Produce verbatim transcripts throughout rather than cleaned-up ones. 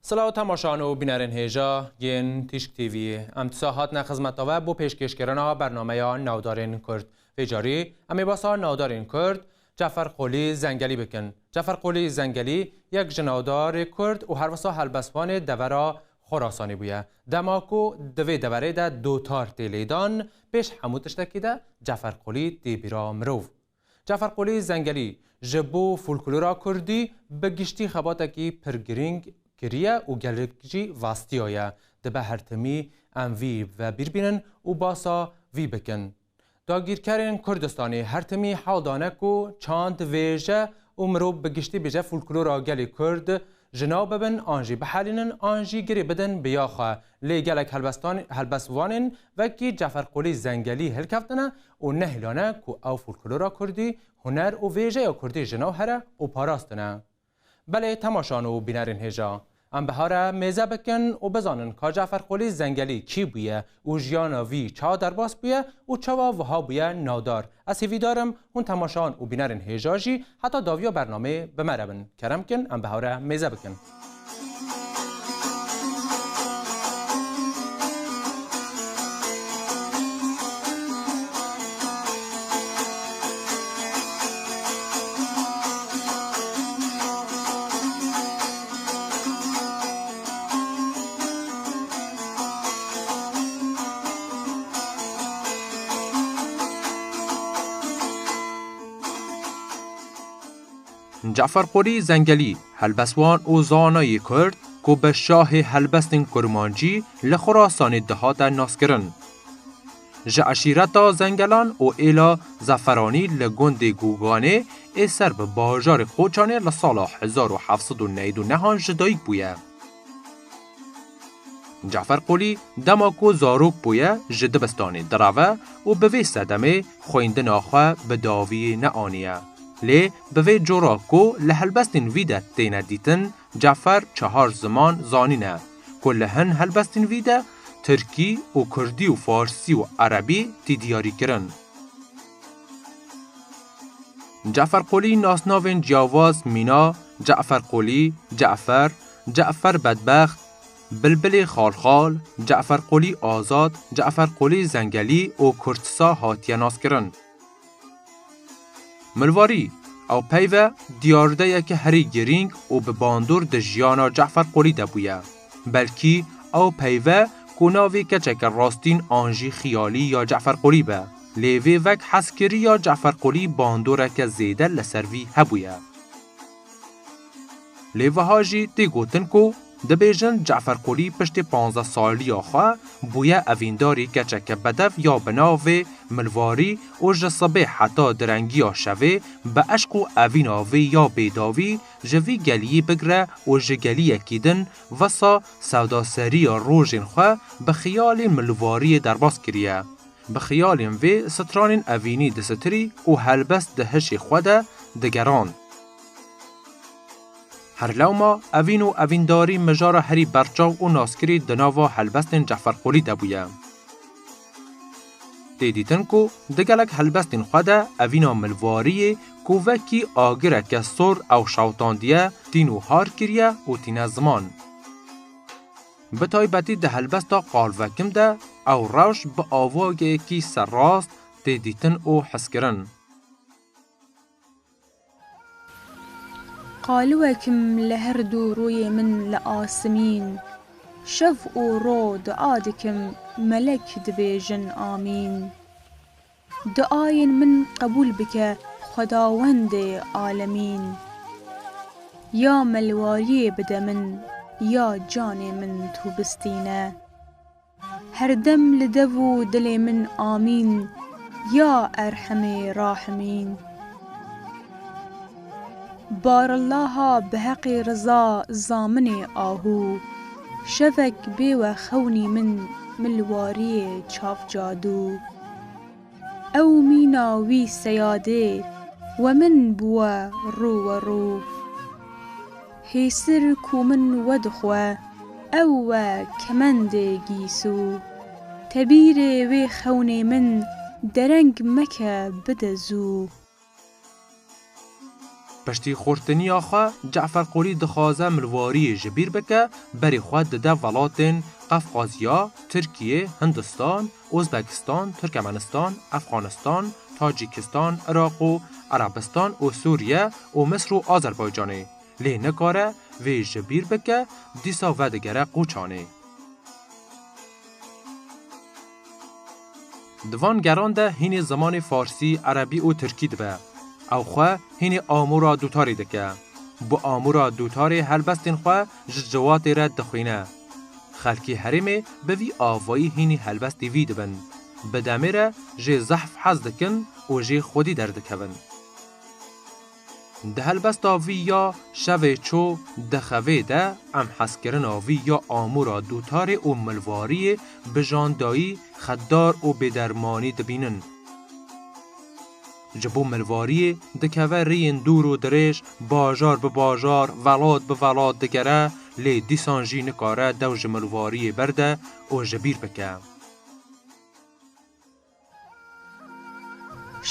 Silav temaşan û bînerên hêja yên Tîşk T V'yê. Em dîsa hatine xizmeta we bo pêşkêşkirina bernameya Navdarên Kurd. Vê carî em ê basa Navdarên Kurd, Cefer Qolî Zengelî bikin. Cefer Qolî Zengelî yek ji navdarê Kurd û herwisa helbestvanê devera Xorasanê bûye. Dema ku di vê deverê de dotar tê lêdan, pêş hemû tiştekî de Cefer Qolî tê bîra mirov. Cefer Qolî Zengelî ji bo folklora kurdî bi giştî xebatekî pir girîng kiriye û gelek jî vastiyaye. Dibe her timî em vî ve bîr bînin û basa vî bikin. Dagîrkerên Kurdistanê her timî hewl dane ku çand, vêje û mirov bi giştî bêje folklora gelê Kurd ji nav bibin an jî bihelînin an jî girê bidin bi ya xwe. Lê gelek helbestan-, helbestvanên wekî Cefer Qolî Zengelî hilkeftine û nehêlane ku ew folklora kurdî, huner û vêjeya kurdî ji nav here û parastine. Belê temaşan û bînerên hêja, em bihare mêze bikin û bizanin ka Cefer Qolî Zengelî kî bûye û jiyana vî çawa derbas bûye û çawa wiha bûye navdar. Ez hêvîdar im hûn temaşan û bînerên hêja jî heta dawiya bernameyê bi me re bin. Kerem kin, em bihare mêze bikin. Cefer Qolî Zengelî, helbestwan û zanayê Kurd ku bi şahê helbestên Kurmancî li Xurasanê dihate naskirin. Ji eşîreta Zengelan û êla Zeferanî li gundê Guganê ê ser bi bajarê Qoçanê li sala hezar û heft sed û newid û nehan ji dayik bûye. Cefer Qolî dema ku zarok bûye ji dibistanê direve û bi vê sedemê xwendina xwe bi dawî neaniye. Lê bi vê cora ku li helbestên vî de têne dîtin, Cefer çehar ziman zanîne, ku li hin helbestên vî de tirkî û kurdî û farsî û erebî tê diyarîkirin. Cefer Qolî nasnavên ciyawaz mîna Cefer Qolî, Cefer, Cefer Bedbext, Bilbilê Xalxal, Cefer Qolî Azad, Cefer Qolî Zengelî û Kurtsa hatiye naskirin. Milwarî, ew peyve diyardeyeke herî girîng û bi bandor di jiyana Cefer Qolî de bûye. Belkî ew peyve ku navê keçeke rastîn an jî xiyalî ya Cefer Qolî be. Lê vê vek hezkiriya Cefer Qolî bandoreke zêde li ser vî hebûye. Lê wiha jî tê gotin ku dibêjin Cefer Qolî piştî panzdeh saliya xwe bûye evîndarî keçeke bedev ya bi navê Milwarî û ji sibê heta direngiya şevê bi eşq û evîna vê ya bêdawî ji vî geliyî bigre û ji geliyekî din wisa sewdaseriya rojên xwe bi xiyalên Milwariyê derbas kiriye. Bi xiyalên vê stranên evînî disitirî û helbest di hişê xwe de digerand. Her lewma evîn û evîndarî mijara herî berçav û naskirî di nava helbestên Cefer Qolî de bûye. Tê dîtin ku di gelek helbestên xwe de evîna Milwariyê ku wekî agireke sor ew şewtandiye, tîn û har kiriye û tîne ziman. Bi taybetî di helbesta Qalvekim de ew rewş bi awayekî serrast tê dîtin û hezkirin. Qalwekim li her du rûyê min li asimîn, şev û ro dua dikim, melek dibêjin amîn. Duayên min qebûl bike Xwedawendê alemîn. Ya Melwariyê bide min, ya canê min tu bistîne. Her dem li dev û dilê min amîn, ya Erhemê Rahimîn. Barillaha bi heqê riza zaminê ahû, şevek bê we xewnî min Milwariyê çav cadû. Ew mîna wî seyadê we min bûwe rû we rû. Hêsir ku min we dixwe, ew we kemendê gîsû. Tebîrê wê xewnê min dereng meke bide zû. Piştî xurtiniya xwe, Cefer Qolî dixwaze milwariyê ji bîr bike, berê xwe dide welatên Qefqaziya, Tirkiye, Hindistan, Ozbekistan, Tirkemenistan, Efxanistan, Tacîkistan, Iraq û Erebistan û Sûriye û Misir û Azerbaycanê. Lê nikare vê ji bîr bike, dîsa vedigere Qoçanê. Di van geran de hînî zimanê farsî, erebî û tirkî dibe. Ew xwe hînî amûra dûtarê dike. Bi amûra dûtarê helbestên xwe ji ciwatê re dixwîne. Xelkê herêmê bi vî avayî hînî helbestê vî dibin. Bi demê re jê zehf hez dikin û jê xwedî derdikevin. Di helbesta vî ya Şevê çû dixevê de em hezkirina vî ya amûra dûtarê û milwariyê bi jandayî, xetdar û bêdermanî dibînin. Ji bo milwariyê dikeve rêyên dûr û dirêj, bajar bi bajar, velat bi velat digere, lê dîsan jî nikare dew ji milwariyê berde û ji bîr bike.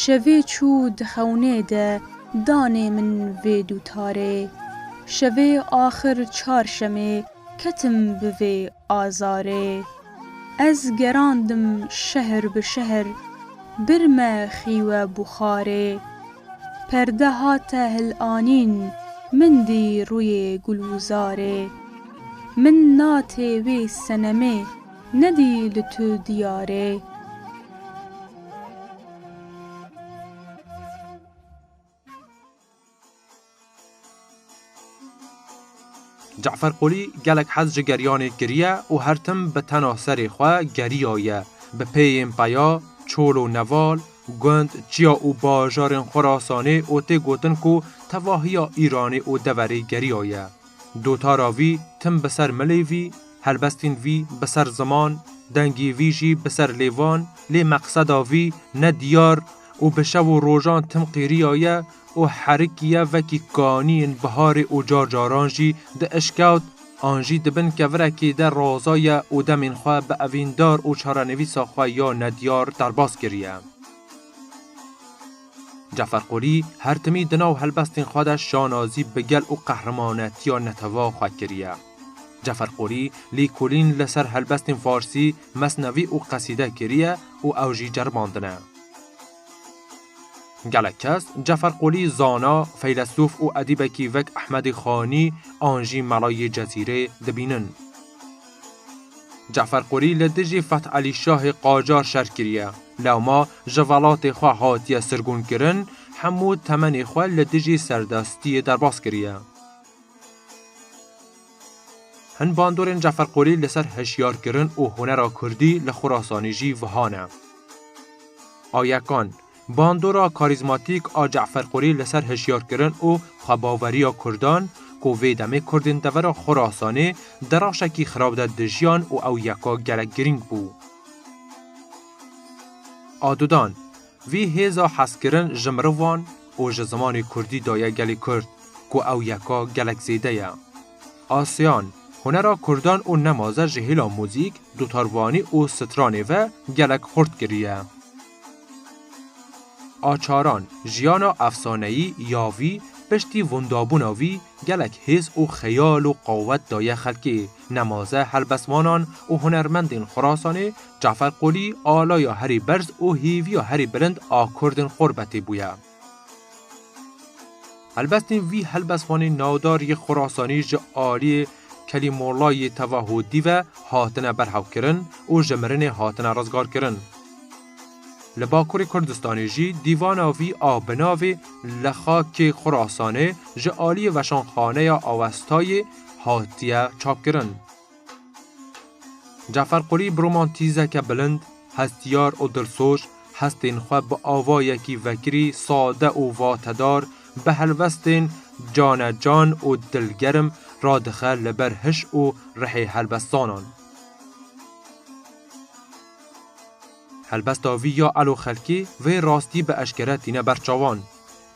Şevê çû di xewnê de danê min vê dûtarê. Şevê axir çarşemê ketim bi vê azarê. Ez gerandim şehr bi şehr, birme xîwe buxarê. Perde hate hilanîn, min dî rûyê gulwizarê. Min natê wê senemê nedî li tu diyarê. Cefer Qolî gelek hez ji geriyanê kiriye û her tim bi tena serê xwe geriyaye, bi pêyên peya, çol û neval, gund, çiya û bajarên Xurasanê û tê gotin ku tevahiya Îranê û deverê geriyaye. Dotara vî tim bi ser milê vî, helbestên vî bi ser ziman, dengê vî jî bi ser lêvan, lê meqseda vî ne diyar û bi şev û rojan tim qîriyaye û herikiye wekî kaniyên biharê û car caran jî di eşkewt an jî di bin kevirekê de razaye û demên xwe bi evîndar û çarenivîsa xwe ya nediyar derbas kiriye. Cefer Qolî her timî di nav helbestên xwe de şanazî bi gel û qehremanetiya neteva xwe kiriye. Cefer Qolî lîkolîn li ser helbestên farsî, mesnevî û qesîde kiriye û ew jî ceribandine. Gelek kes Cefer Qolî zana, feylesûf û edîbekî wek Ehmedê Xanî an jî Melayê Cezîrê dibînin. Cefer Qolî li dijî Feth Elî Şahê Qacar şer kiriye. Lewma ji welatê xwe hatiye sirgûnkirin, hemû temenê xwe li dijî serdestiyê derbas kiriye. Hin bandorên Cefer Qolî li ser hişyarkirin û hunera kurdî li Xurasanê jî wiha ne. A yekan, bandora karîzmatîk a Cefer Qolî li ser hişyarkirin û xwebaweriya kurdan ku vê demê kurdên devera Xurasanê di rewşekî xirab de dijiyan û ew yeka gelek girîng bû. A dudan, vî hêza hezkirin ji mirivan û ji zimanê kurdî daye gelê kurd, ku ew yeka gelek zêde ye. A sêyan, hunera kurdan û nemaze ji hêla muzîk, dotarvanî û stranê ve gelek xurt kiriye. A çaran, jiyana efsaneyî ya vî piştî windabûna vî gelek hêz û xeyal û qawet daye xelkê. Nemaze helbestvanan û hunermendên Xurasanê Cafer Qolî alaya herî berz û hêviya herî bilind a kurdên Xurbetê bûye. Helbestên vî helbestvanê navdar yê Xurasanî ji aliyê Kelîmollayê teva Hodî ve hatine berhevkirin û ji mirinê hatine rizgarkirin. Li Bakurê Kurdistanê jî dîvana vî a bi navê Li Xakê Xurasanê ji aliyê Veşanxaneya Awestayê hatiye çapkirin. Cafer Qulî bi romantîzeke bilind, hestiyar û dilsoz, hestên xwe bi awayekî vekirî, sade û watedar, bi helbestên canecan û dilgerm radixe li ber hiş û rihê helbestzanan. Helbesta vî ya Elo Xelkê vê rastî bi eşkere tîne ber çavan.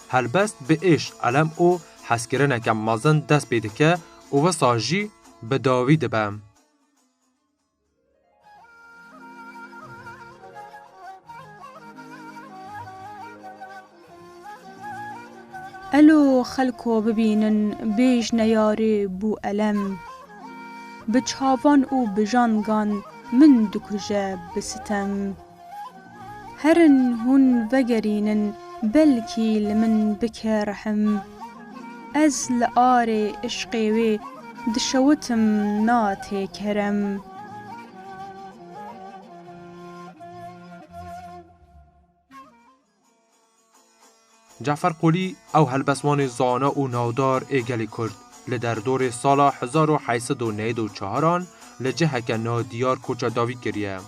Helbest bi êş, elem û hezkirineke mezin dest pê dike û wisa jî bi dawî dibe. Elo qelko bibînin, bêjne yarê bû elem. Bi çavan û bi jangan min dikuje bi sitem. Herin hûn vegerînin, belkî li min bike rehim. Ez li arê işqê wê dişewitim, nate kerem. Cafer Qolî ew helbestvanê zana û navdar ê gelê Kurd li derdorê sala hezar û heyt sed û newid û çaran li ciheke nadiyar koça dawî kiriye.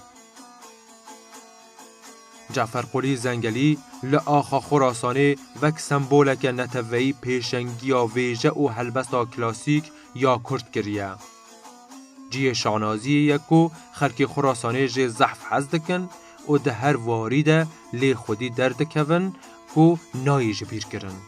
Cafer Qolî Zengelî li axa Xorasanê wek semboleke neteweyî pêşengiya vêje û helbesta klasîk ya Kurd kiriye. Cihê şanaziyê ye ku xelkê Xurasanê jê zehf hez dikin û di her warî de lê xwedî derdikevin ku nayê ji bîr kirin.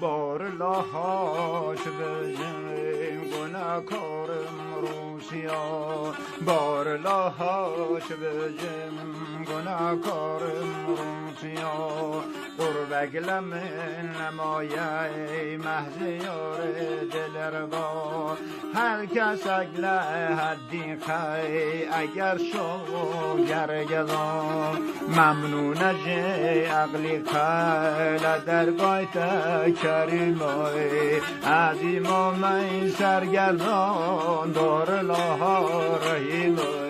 Bar lahaş bijim, gunekarim Rûsya. Bar lahaş bijim, gunekarim Rûsya. Qurbek li min nemaye, mehziyarê dilirba. Her kesek li heddî qey, eger şo gergeza. Memnûne jê eqlî qey, li dergay te kerîmay. Ez îmamey sergerdan, dar laha rehîmay.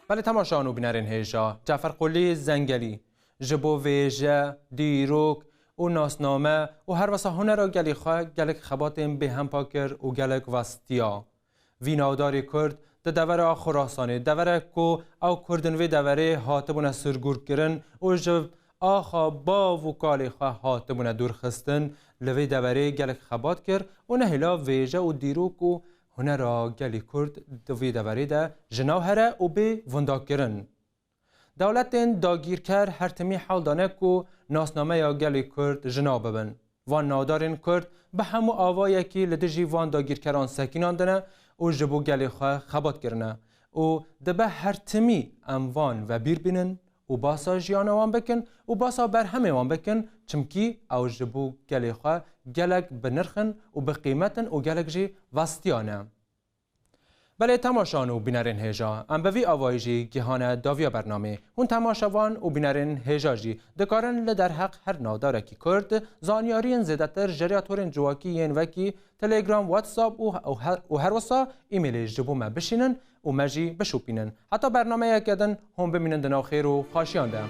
Belê temaşevan û bînerên hêja, Cafer Qulî Zengelî ji bo vêje, dîrok û nasname û herwesa hunera gelî xwe gelek xebatên bêhempa kir û gelek vestiya. Vî navdarê Kurd di devera Xurasanê, deverek ku ew Kurdin vê deverê hatibûne sirgûrkirin û ji axa bav û kalê xwe hatibûne dûrxistin, li vê deverê gelek xebat kir û nehêla vêje û dîrok û hunera gelî Kurd di vê deverê de ji nav here û bê vindakirin. Dewletên dagîrker her timî hewl dane ku nasnameya gelê Kurd ji nav bibin. Van navdarên Kurd bi hemû avayekî li dijî van dagîrkeran sekînandine û ji bo gelê xwe xebat kirine û dibe her timî em van vebîr bînin û basa jiyana wan bikin û basa berhemê wan bikin, çimkî ew ji bo gelê xwe gelek bi nirx in û bi qîmet in û gelek jî vestiya ne. Belê temaşan û bînerên hêja, em bi vî avayî jî gihane daviya bernamê. Hûn temaşevan û bînerên hêja jî dikarin li derheq her navdarekî Kurd zanyariyên zêdetir ji rêya torên civakî yên wekî Telegram, WhatsApp û, û her, û herwesa e-mailê ji bo me bişînin û me jî bişopînin. Heta bernameyeke din hûn bimînin di nav xêr û xweşiyan de.